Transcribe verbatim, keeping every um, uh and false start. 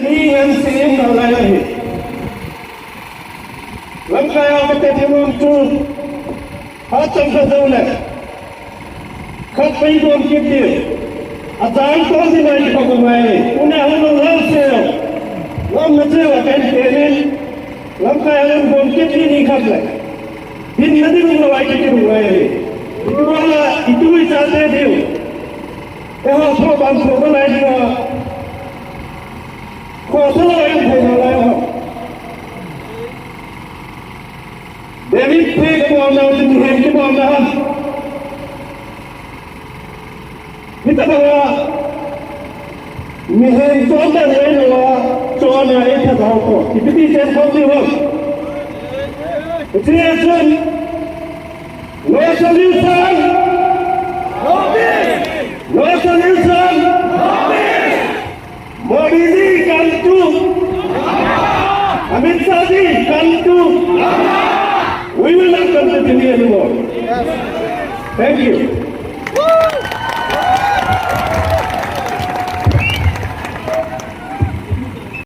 Ni ngan sem nalai ahi. Lamkai a kate themum chu, phat chomkhat jou le, khat pei bom kit diu. Achang to dinga ikipa ngai. Tuna hung lou sel. Lom na cheu a kan tenin. Lamkai a hung bom kit ni nikhat le. Dinna ding lou a ikiti ngai. Ikipa la itu ichate diu. Eiho tho ban tho nalai diu. Khosa lou a ikipa nalai ho. David phe kibol nau chu mihem kibol na ham? Hitobang a mihem chon dan lou a, chon a ei pha thou ko. Ipi ti chen khom diu ham? Hiche a chun, no solution! No solution! Modi ji come to! Amit Shah ji come to! We will not come to Delhi anymore. Thank you.